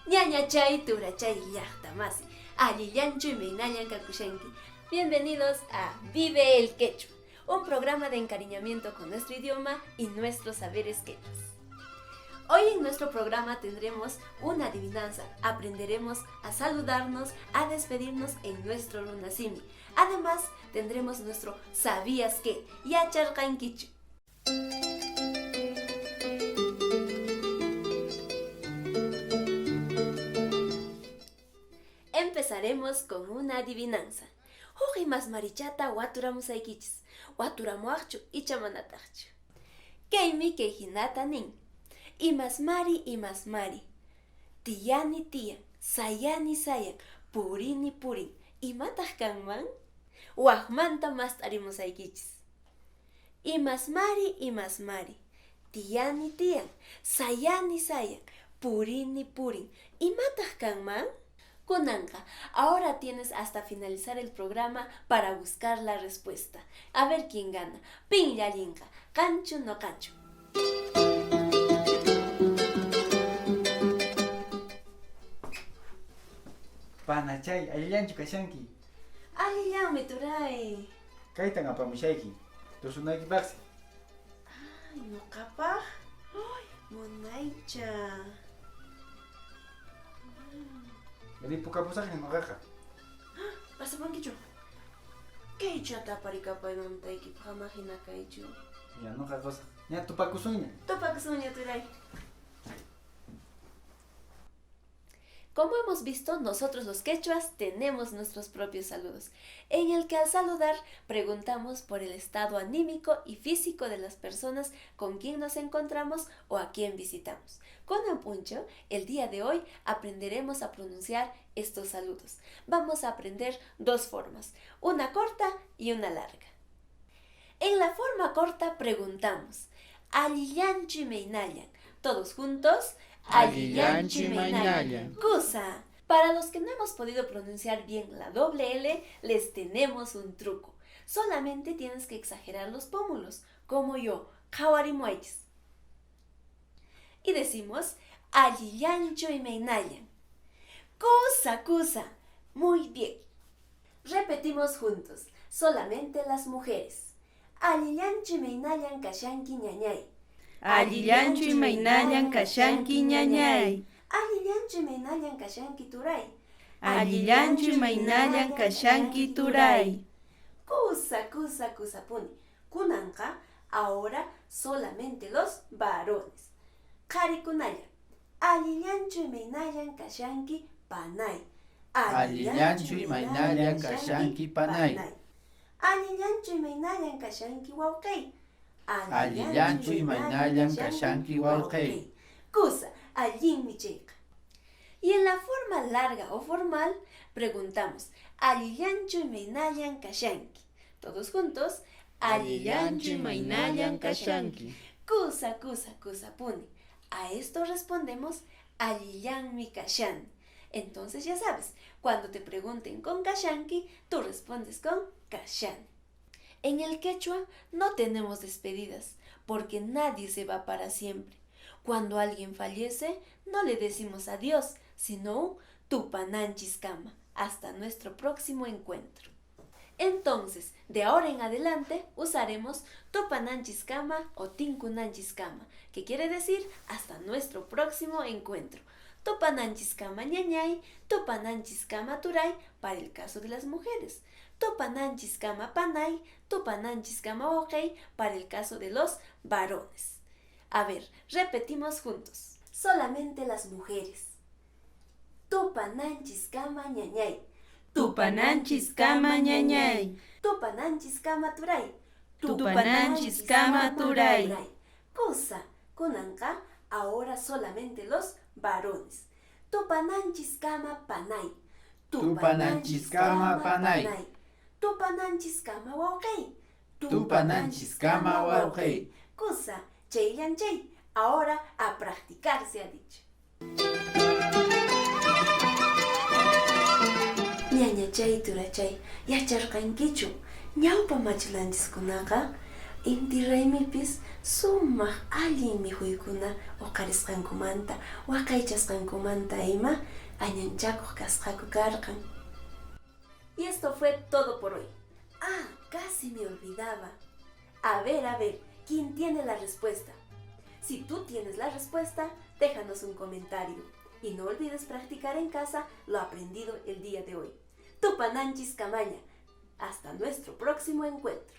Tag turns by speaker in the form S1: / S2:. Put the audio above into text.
S1: Ñañachay turachay llaqtamasi, allillanchu imaynallan kakushanki. Bienvenidos a Vive el Quechua, un programa de encariñamiento con nuestro idioma y nuestros saberes quechuas. Hoy en nuestro programa tendremos una adivinanza, aprenderemos a saludarnos, a despedirnos en nuestro runasimi. Además, tendremos nuestro ¿Sabías qué? Yacharqankichu. Empezaremos con una adivinanza. Huk imasmarichata waturamusaykichis. Waturamuwaqchu icha manataqchu. Kaymi kay hinata nin. Imasmari, imasmari. Tiyani tiyan, sayani sayan, purini purin. Imataq kanman? Wakmanta mast'arimusaykichis. Imasmari, imasmari. Tiyani tiyan, sayani sayan, purini purin. Imataq kanman? Kunanqa, ahora tienes hasta finalizar el programa para buscar la respuesta. A ver quién gana. Pin llallinqa, qanchu ñuqachu.
S2: Panachay, allillanchu kashanki?
S1: Allillanmi turay.
S2: Kaytan apamushayki, tusunaykipaqsi.
S1: Ay, ñuqapaq? Ay, munaycha.
S2: Ripukapusaqña ñuqaqa.
S1: Pasapankichu? Kaychata aparikapay mamitaykipaq ama hina kaychu.
S2: Ña ñuqa qusaq. Ña tupakusunña.
S1: Tupakusunña turay. Como hemos visto, nosotros los quechuas tenemos nuestros propios saludos, en el que al saludar preguntamos por el estado anímico y físico de las personas con quien nos encontramos o a quien visitamos. Con Ampuncho, el día de hoy aprenderemos a pronunciar estos saludos. Vamos a aprender dos formas, una corta y una larga. En la forma corta preguntamos, Allillanchu imaynallan. Todos juntos,
S3: Allillanchu imaynallan.
S1: Kusa. Para los que no hemos podido pronunciar bien la doble L, les tenemos un truco. Solamente tienes que exagerar los pómulos, como yo, qhawarimuwaychis. Y decimos, allillanchu imaynallan. Kusa, kusa. Muy bien. Repetimos juntos, solamente las mujeres. Allillanchu imaynallan kashanki ñañay.
S3: Allillanchu imaynallan kashanki ñañay.
S1: Allillanchu imaynallan kashanki turay.
S3: Allillanchu imaynallan kashanki turay.
S1: Kusa, kusa, kusapuni. Kunanqa, ahora solamente los varones. Qharikunalla. Allillanchu imaynallan kashanki panay.
S3: Allillanchu imaynallan kashanki panay.
S1: Allillanchu imaynallan kashanki wawqey.
S3: Allillanchu imaynallan kashanki wawqey.
S1: Kusa, allinmi chayqa. Y en la forma larga o formal, preguntamos, allillanchu imaynallan kashanki. Todos juntos,
S3: Allillanchu imaynallan kashanki.
S1: Kusa, kusa, kusapuni. A esto respondemos, allillanmi kashani. Entonces ya sabes, cuando te pregunten con kashanki, tú respondes con kashani. En el quechua no tenemos despedidas, porque nadie se va para siempre. Cuando alguien fallece, no le decimos adiós, sino tupananchiskama, hasta nuestro próximo encuentro. Entonces, de ahora en adelante usaremos tupananchiskama o tinkunanchiskama, que quiere decir hasta nuestro próximo encuentro. Tupananchiskama ñañay, tupananchiskama turay para el caso de las mujeres. Tupananchiskama panay, tupananchiskama wawqey para el caso de los varones. A ver, repetimos juntos. Solamente las mujeres. Tupananchiskama ñañay.
S3: Tupananchiskama ñañay.
S1: Tupananchiskama turay.
S3: Tupananchiskama turay.
S1: Kusa, kunanqa, ahora solamente los varones. Tupananchiskama panay.
S3: Tupananchiskama panay.
S1: Tupananchiskama wawqey.
S3: Tupananchiskama wawqey.
S1: Kusa, chayllan chay. Ahora a practicar se ha dicho. Ñañachay turachay, yacharqankichu, ñawpa machilanchiskunaqa Inti raymipis sumaq allin mikhuykuna uqarisqankumanta, waqaychasqankumanta ima añanchakuq kasqaku karqan. Y esto fue todo por hoy. Ah, casi me olvidaba. A ver, a ver, ¿quién tiene la respuesta? Si tú tienes la respuesta, déjanos un comentario. Y no olvides practicar en casa lo aprendido el día de hoy. Tupananchis Camaña. Hasta nuestro próximo encuentro.